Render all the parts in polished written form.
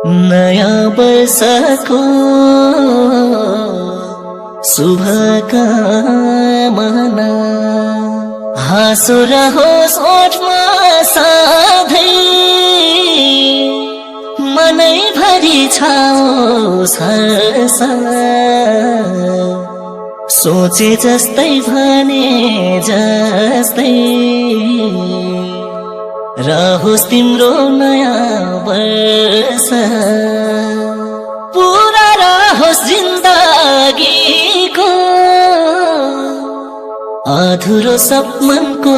नयाँ वर्षको शुभकामना हाँसो रहोस् ओठमा सधैँ मनैभरि छाओस् हर्ष सोचे जस्तै भने जस्तै रहोस् तिम्रो नयाँ वर्ष पुरा रहोस् जिन्दगीको अधुरो सपनको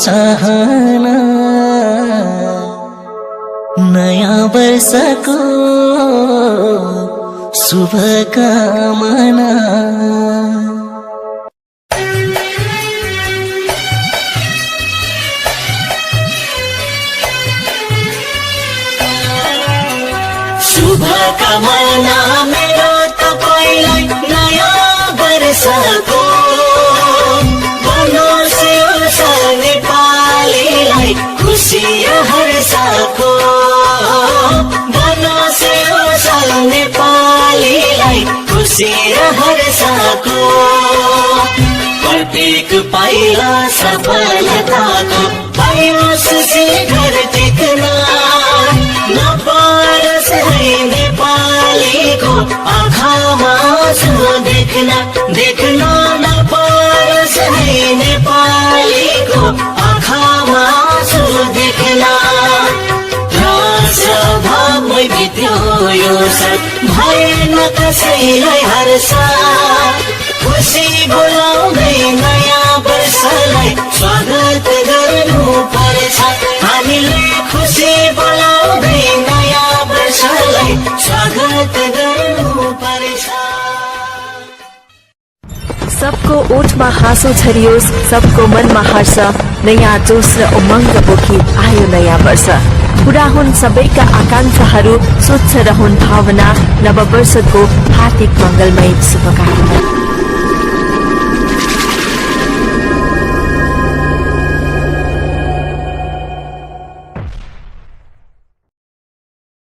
चाहना नयाँ वर्षको शुभकामना शुभकामना मेरो तपाईलाई नयाँ वर्षको बनोस् यो नेपालीलाई खुसी हर्षको बनोस् यो नेपालीलाई खुसी हर्षको प्रत्येक पाइला सफलताको पाइयोस् शिखर टेक्न नपारोस् है नेपालीको आँखामा आँसु देख्न नपारोस् है नेपालीको आँखामा आँसु देख्न राजभावमै बित्यो यो साल भएन कसैलाई हर्ष खुसी बोलाउँदै नयाँ वर्षलाई स्वागत गर्नु पर्छ हामीले खुसी बोलाउँदै नयाँ वर्षलाई स्वागत गर्नु पर्छ सबको ओठमा हाँसो छरियोस् सबको मनमा हर्ष नयाँ जोश र उमङ्ग बोकी आयो नयाँ वर्ष पूरा हुन् सबैका आकांक्षाहरू स्वच्छ रहन् भावना नववर्षको हार्दिक मङ्गलमय शुभकामना